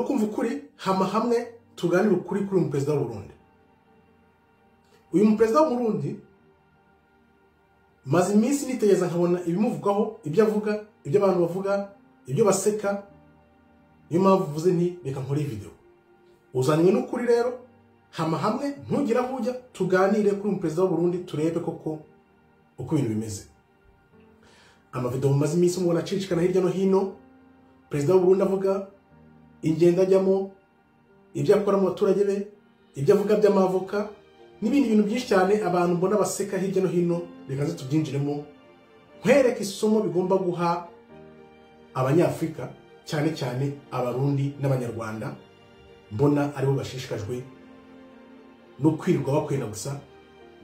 no kumva ukuri. Hama hamwe tuganire ukuri kuri uyu perezida w'u Burundi. Uyu perezida w'u Burundi maze iminsi nitegereza, nkabona ibimuvugaho, ibyo avuga, ibyo abantu bavuga, ibyo baseka. Niyo mpamvu uvuze nti reka nkore video. Uzanywe n'ukuri rero, hama hamwe, ntugire aho ujya, tuganire kuri uyu perezida w'u Burundi, turebe koko uko ibintu bimeze. Amavideo mumaze iminsi mubona acicikana hirya no hino, perezida w'u Burundi avuga ingendo ajyamo, ibyo akora mu baturage be, ibyo avuga by'amavoka n'ibindi bintu byinshi cyane abantu mbona baseka hirya no hino. Reka nze tubyinjiremo, nkwereke isomo bigomba guha Abanyafurika, cyane cyane Abarundi n'Abanyarwanda, mbona aribo bashishikajwe no kwirirwa bakwena gusa,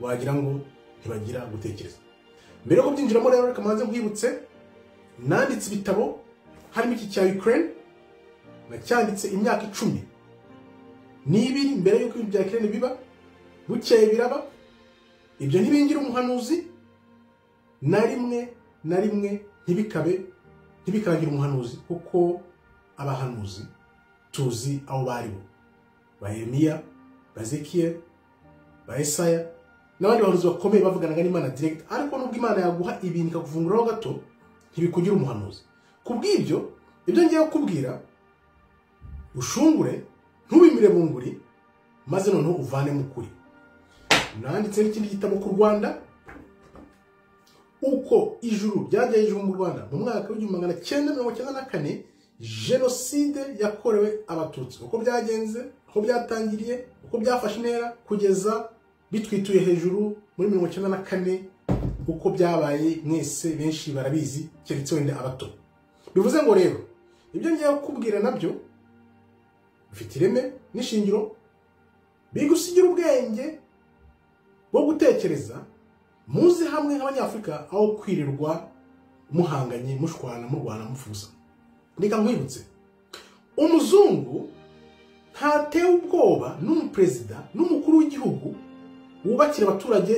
wagira ngo ntibagira gutekereza. Mbere yo kubyinjiramo rero, reka manze nkwibutse: nanditse ibitabo, harimo iki cya Ukraine. Nacyanditse imyaka 12 mbere y'uko ibintu bya Ukraine biba. Bukeye biraba. Ibyo ntibingira umuhanuzi na rimwe na rimwe, ntibikabe, ntibikangire umuhanuzi, kuko abahanuzi tuzi aho baribo: ba Yeremiya, ba Ezekiel, ba Esaya n'abandi bahanuzi bakomeye bavuganaga n'Imana direct. Ariko nubwo Imana yaguha ibintu ikakuvunguraho gato, ntibikugira umuhanuzi. Kubw'ibyo, ibyo ngiye kukubwira ushungure, ntubimire bunguri, maze noneho uvanemo ukuri. Nanditse n'ikindi gitabo ku Rwanda, uko ijuru ryagiye hejuru mu Rwanda mu mwaka w'1994, jenoside yakorewe Abatutsi, uko byagenze, aho byatangiriye, uko byafashe intera kugeza bitwituye hejuru muri 94, uko byabaye mwese benshi barabizi, keretse wenda abato. Bivuze ngo rero ibyo ngiye kukubwira nabyo bifite ireme n'ishingiro, bigusigira ubwenge bwo gutekereza. Muze hamwe nk'Abanyafurika, aho kwirirwa muhanganye, mushwana, murwana, mufuza. Reka nkwibutse: umuzungu ntatewe ubwoba n'umuperezida n'umukuru w'igihugu wubakira abaturage,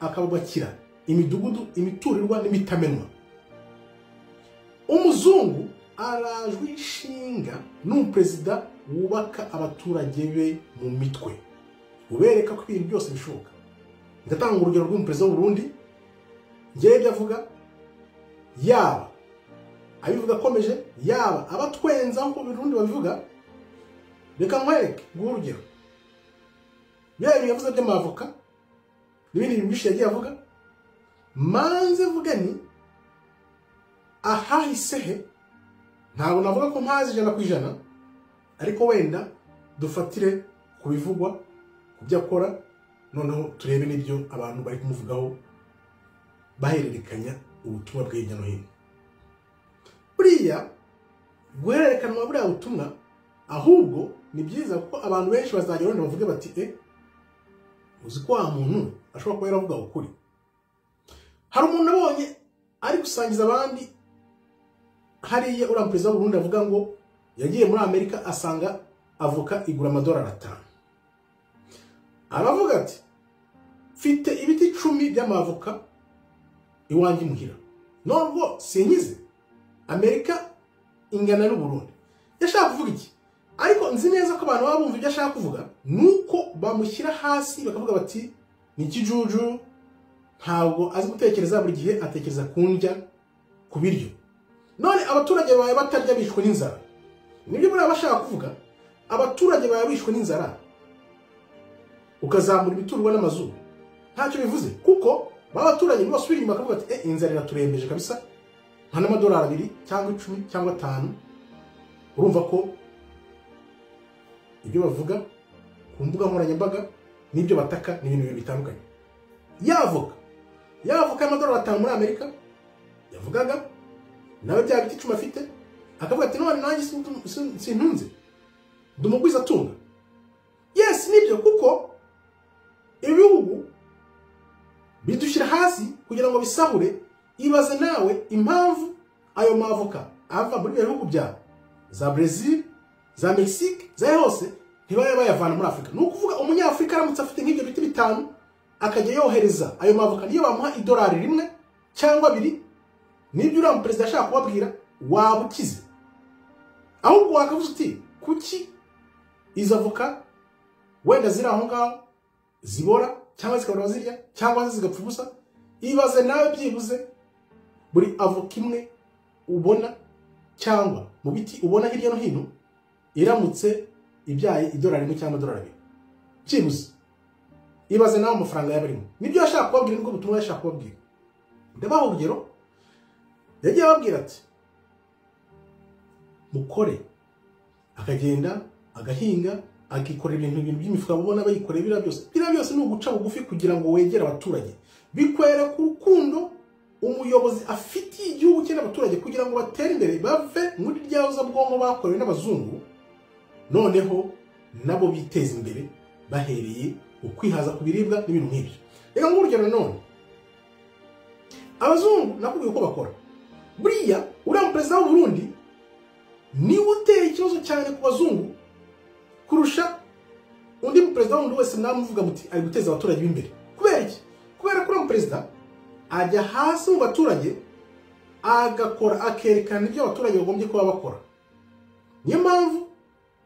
akabubakira imidugudu, imiturirwa n'imitamenwa. Umuzungu arajwe ishinga n'umuperezida wubaka abaturage be mu mitwe, ubereka ko ibintu byose bishoboka. Ndatanga urugero rw'umuperezida w'u Burundi. Ngewe ibyo avuga, yaba abivuga akomeje, yaba abatwenza nk'uko Burundi babivuga, reka nkwereke, nguhe urugero. Biriya bintu yavuze by'amavoka n'ibindi bintu byinshi yagiye avuga, manze vuga ni ahahise he. Ntabwo navuga ko mpazi 100%, ariko wenda dufatire ku bivugwa, ku byo akora, noneho turebe n'ibyo abantu bari kumuvugaho bahererekanya ubutumwa bwe hirya no hino. Buriya guhererekanwa buriya butumwa ahubwo ni byiza, kuko abantu benshi bazajya wenda bavuge bati: "E, uzi ko wa muntu ashobora kuba yaravuga ukuri?" Hari umuntu abonye ari gusangiza abandi hariya, uriya perezida w'u Burundi avuga ngo yagiye muri Amerika asanga avoka igura amadolari 5. Aravuga ati: "Mfite ibiti 10 by'amavoka iwanjye imuhira, nubwo sinkize, Amerika ingana n'u Burundi." Yashaka kuvuga iki? Ariko nzi neza ko abantu baba bumva ibyo ashaka kuvuga, nuko bamushyira hasi bakavuga bati: "Ni ikijuju, ntabwo azi gutekereza, buri gihe atekereza kundya, ku biryo. None abaturage bawe batarya bishwe n'inzara?" Nibyo buriya bashaka kuvuga. Abaturage bawe bishwe n'inzara, ukazamura imiturwa n'amazu, ntacyo bivuze, kuko ba baturage nibasubira inyuma bakavuga ati: "Eh, inzara iraturembeje kabisa, nka n'amadolari 2 cyangwa 10 cyangwa 5." Urumva ko ibyo bavuga ku mbuga nkoranyambaga n'ibyo bataka ni ibintu bibiri bitandukanye. Yavoka y'amadolari 5 muri Amerika yavugaga, nawe bya biti 10 afite, akavuga ati: "None nanjye sintunze, ndi umugwizatunga." Yes, nibyo, kuko ibihugu bidushyira hasi kugira ngo bisahure. Ibaze nawe impamvu ayo mavoka ava muri ibyo bihugu bya za Brazil, za Mexique, za hose, ntibabe bayavana muri Afurika. Ni ukuvuga Umunyafurika aramutse afite nk'ibyo biti bitanu, akajya yohereza ayo mavoka, niyo bamuha idolari 1 cyangwa 2, nibyo uriya perezida ashaka kubabwira, waba ukize. Ahubwo wakavuze uti: "Kuki Kuki izo avoka wenda ziri aho ngaho zibora cyangwa zikabora zirya cyangwa zigapfa ubusa? Ibaze nawe byibuze buri avoka imwe ubona cyangwa mu biti ubona hirya no hino iramutse ibyaye $1 cyangwa $2 byibuze, ibaze nawe amafaranga yabarimo. Nibyo yashaka kubabwira, nibwo butumwa yashaka kubabwira. Ndabaha urugero, yagiye ababwira ati mukore, akagenda agahinga akikorera ibintu by'imifuka ubona bayikorera biriya byose. Biriya byose ni uguca bugufi kugira ngo wegere abaturage, bikwereka urukundo umuyobozi afitiye igihugu cye n'abaturage kugira ngo batere imbere, bave muri rya bwonko bakorewe n'abazungu, noneho nabo biteze imbere bahereye ukwihaza ku biribwa n'ibintu nk'ibyo. Reka nguhe urugero none, abazungu nakubwiye uko bakora. Buriya uriya perezida w'u Burundi niwe uteye ikibazo cyane ku bazungu kurusha undi perezida wundi wese mwamuvuga muti ari guteza abaturage b'imbere. Kubera iki? Kubera ko uriya perezida ajya hasi mu baturage agakora, akerekana ibyo abaturage bagombye kuba bakora. Niyo mpamvu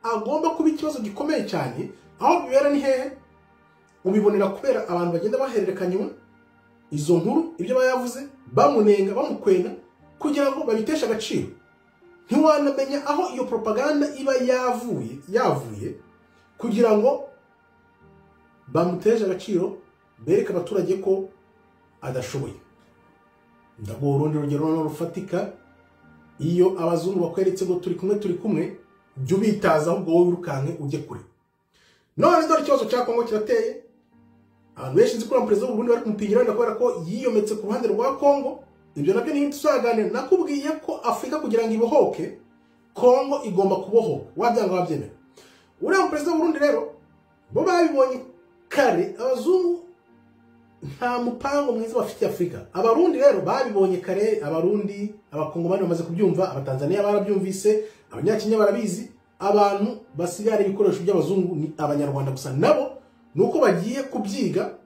agomba kuba ikibazo gikomeye cyane. Aho bibera ni hehe? Ubibonera kubera abantu bagenda bahererekanywa izo nkuru, ibyo bayavuze, bamunenga, bamukwena kugira ngo babiteshe agaciro. Ntiwanamenya aho iyo propaganda iba yavuye kugira ngo bamuteshe agaciro, bereke abaturage ko adashoboye. Ndaguha urundi rugero rufatika. Iyo abazungu bakweretse ngo turi kumwe turi kumwe, jya ubitaza ahubwo wowe wirukanke ujye kure. None dore ikibazo cya Kongo kirateye. Abantu benshi nzi ko perezida w'u Burundi bari kumupingira wenda kubera ko yiyometse ku ruhande rwa Kongo. Ibyo nabyo ni tuzaganira. Nakubwiye ko Afurika kugira ngo ibohoke, Kongo igomba kubohoka, wabyanga wabyemera. Uriya perezida w'u Burundi rero bo babibonye kare, abazungu nta mupango mwiza bafitiye Afurika. Abarundi rero babibonye kare, abarundi, abakongomani bamaze kubyumva, abatanzania barabyumvise, abanyakenya barabizi. Abantu basigara ibikoresho by'abazungu ni abanyarwanda gusa, nabo nuko bagiye kubyiga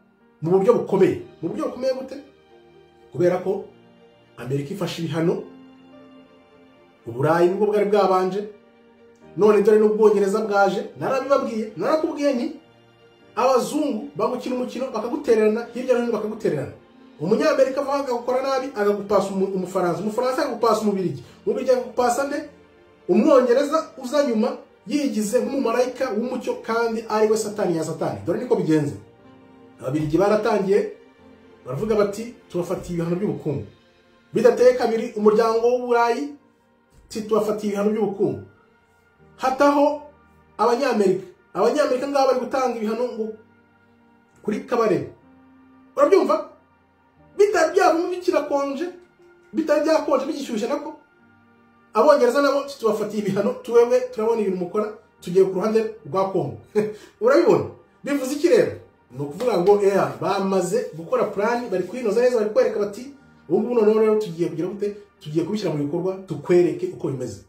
mu buryo bukomeye. Mu buryo bukomeye gute? Kubera ko Amerika ifashe ibihano, Uburayi nibwo bwari bwabanje, none dore n'Ubwongereza bwaje. Narabibabwiye, narakubwiye nti abazungu bagukina umukino bakagutererana hirya no hino, bakagutererana. Umunyamerika avuga agakora nabi agagupasa umufaransa, umufaransa agagupasa umubirigi, umubirigi agagupasa nde? Umwongereza uza nyuma yigize nk'umumarayika w'umucyo kandi ari we satani ya satani. Dore niko bigenze. Ababirigi baratangiye baravuga bati tubafatiye ibihano by'ubukungu. Bidateye kabiri umuryango w'Uburayi tubafatiye ibihano by'ubukungu. Hataho abanyamerika, abanyamerika ngabo bari gutanga ibihano ngo kuri Kabarebe. Urabyumva? Bitari byabo bikirakonje, bitari byakonje bigishyushye nako. Abongereza nabo tubafatiye ibihano, tuwewe turabona ibintu mukora, tugiye ku ruhande rwa Kongo. Urabibona? Bivuze iki rero? Ni ukuvuga ngo bamaze gukora plan, bari kwinoza neza, bari kwereka bati ubu ngubu noneho rero tugiye kugira gute, tugiye kubishyira mu bikorwa, tukwereke uko bimeze.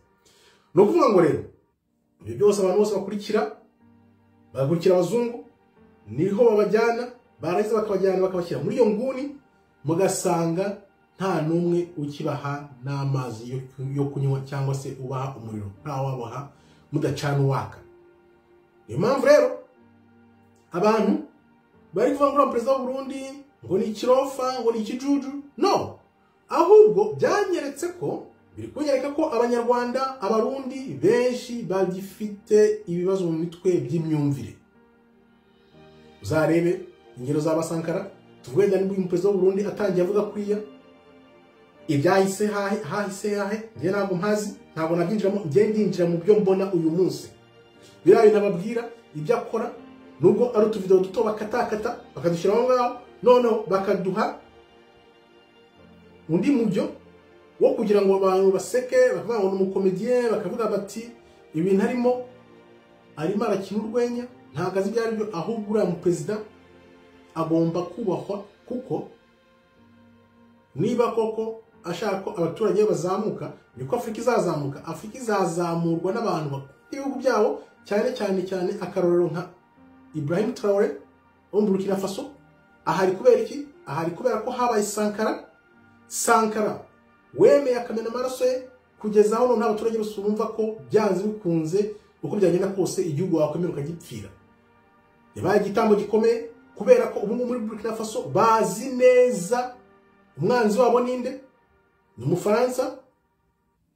Ni ukuvuga ngo rero ibyo byose abantu bose bakurikira, bakurikira abazungu, niho babajyana, barangiza bakabajyana bakabashyira muri iyo nguni, mugasanga nta numwe ukibaha n'amazi yo kunywa cyangwa se ubaha umuriro, nta wabaha mudacana uwaka. Niyo mpamvu rero abantu bari kuvuga ngo perezida w'u Burundi ngo ni ikirofa, ngo ni ikijuju. No, ahubwo byanyeretse ko, biri kunyereka ko abanyarwanda, abarundi benshi bagifite ibibazo mu mitwe by'imyumvire. Uzarebe ingero za Sankara, tuvuge nibwo perezida w'u Burundi atangiye avuga kuriya ibyahise hahise hahe, njye ntabwo mpazi, ntabwo nabyinjiramo, njye ndinjira mu byo mbona uyu munsi. Biriya bintu ababwira ibyo akora, nubwo ari utuvideo duto bakatakata bakadushyira aho ngaho, noneho bakaduha undi mujyo wo kugira ngo abantu baseke, bakavuga ngo ni umukomediye, bakavuga bati ibintu arimo arakina urwenya, ntabwo azi ibyo ari byo. Ahubwo uriya muperezida agomba kubahwa, kuko niba koko ashaka ko abaturage bazamuka, niko Afurika izazamuka. Afurika izazamurwa n'abantu bakunda ibihugu byabo, cyane cyane cyane akarorero nka Ibrahim Traore wo mu Burkina Faso. Ahari kubera iki? Ahari kubera ko habaye Sankara. Sankara wemeye akamena amaraso ye kugeza aho noneho abaturage bose bumva ko byanze bikunze Uko byagenda kose igihugu wakwemera ukagipfira. Yabaye igitambo gikomeye kubera ko ubu muri Burkina Faso bazi neza umwanzi wabo ninde, ni Umufaransa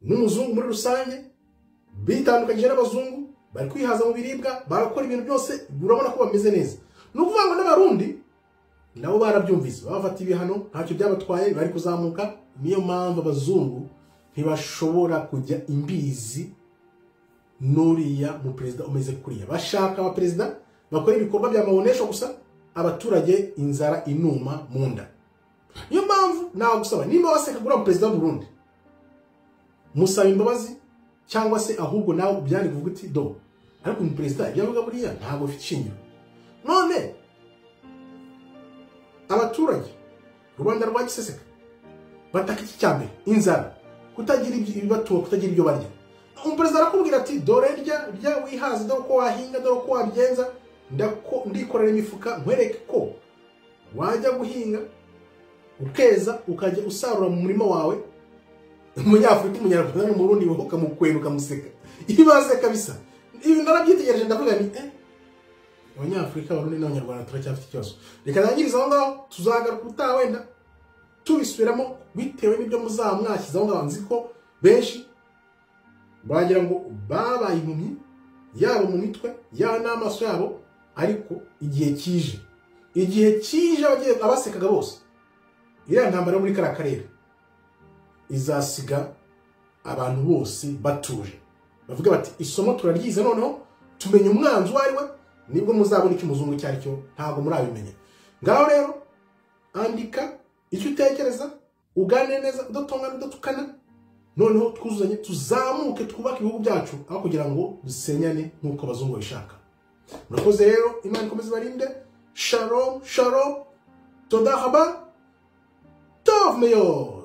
n'umuzungu muri rusange, bitandukanyije n'abazungu, bari kwihaza mu biribwa, barakora ibintu byose, urabona ko bameze neza. Ni ukuvuga ngo n'Abarundi nabo barabyumvise, babafata ibihano ntacyo byabatwaye, bari kuzamuka. Niyo mpamvu abazungu ntibashobora kujya imbizi n'uriya mu perezida umeze kuriya. Bashaka abaperezida bakora ibikorwa bya mabonesho gusa, abaturage inzara inuma mu nda. Niyo mpamvu nagusaba, nimba waseka gura perezida w'u Burundi, musaba imbabazi, cyangwa se ahubwo nawe ubyandike uvuga uti do, ariko uyu perezida ibyo avuga buriya ntabwo bifite ishingiro. None abaturage rubanda rwa giseseka bataka iki cya mbere? Inzara, kutagira ibibatunga, kutagira ibyo barya. Umuperezida arakubwira ati dore rya wihaza, dore uko wahinga, dore uko wabigenza, ndikorera imifuka nkwereke ko wajya guhinga ukeza, ukajya usarura mu murima wawe. Umunyafurika, Umunyarwanda n'Umurundi ukamukwena ukamuseka, ibaze kabisa. Ibi narabyitegereje ndavuga ni Abanyafurika, Abarundi n'Abanyarwanda turacyafite ikibazo. Reka nangirize aho ngaho, tuzagaruka ubutaha wenda tubisubiramo bitewe n'ibyo muzaba mwashyize aho ngaho. Nzi ko benshi bagira ngo babaye impumyi, yaba mu mitwe yaba n'amaso yabo, ariko igihe kije, igihe kije abasekaga bose, iriya ntambara muri kariya karere izasiga abantu bose batuje, bavuga bati isomo turaryize, noneho tumenye umwanzi uwo ari we, nibwo muzabona icyo umuzungu icyo ari cyo, ntabwo murabimenya. Ngaho rero andika icyo utekereza, uganire neza, udatongana, udatukana, noneho twuzuzanye, tuzamuke, twubake ibihugu byacu aho kugira ngo dusenyane nk'uko abazungu babishaka. Murakoze rero, Imana ikomeze ibarinde. Shalom, shalom, toda haba, tov meyod.